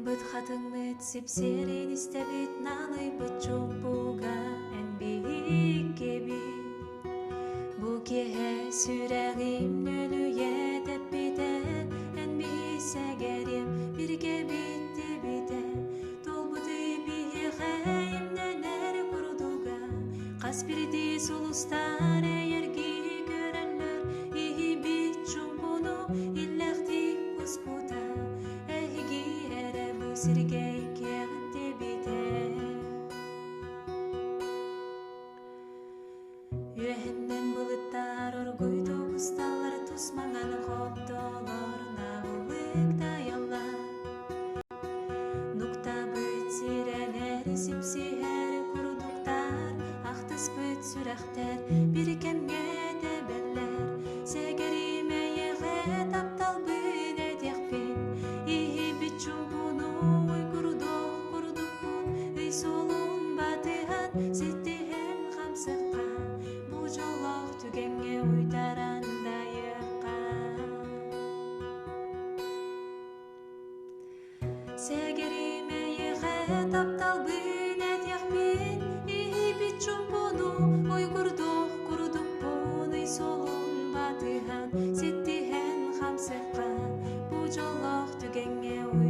Налыйбыт хатыҥмыт сипсиэрин истэбит, налыйбыт чуумпуга эн биһиккибит. Бу киэһэ сүрэҕим нөлүйэ тэппитэ, эн биһи сэгэрим бииргэ биттибитэ. Туолбутуй биһиэхэ имнэнэр курдуга, хас биридии сулустар эйэргии көрөллөр, иһибит чуумпуну иллэхтик куспута. Эһиги эрэ бу сиргэ иккиэҕиттибитэ. Үөһэннэн былыттар оргуйдук усталлар тус маҥан хоптолор наҕыллык тайаллар. Нуктабыт сирэлэр сипсиһэр курдуктар, ахтыспыт сүрэхтэр бир кэмҥэ тэбэллэр. Сэгэрим эйиэхэ тапталбын этиэхпин, иһибит чуумпуну уйгурдуох курдукпун, ый суолун батыһан ситтиһэн хамсыкка, бу дьоллоох түгэҥҥэ уйдаран дайыахха. Сэгэрим эйиэхэ тапталбын этиэхпин, иһибит чуумпуну уйгурдуох курдукпун, ый суолун батыһан, ситтиһэн хамсыкка, бу дьоллоох түгэҥҥэ.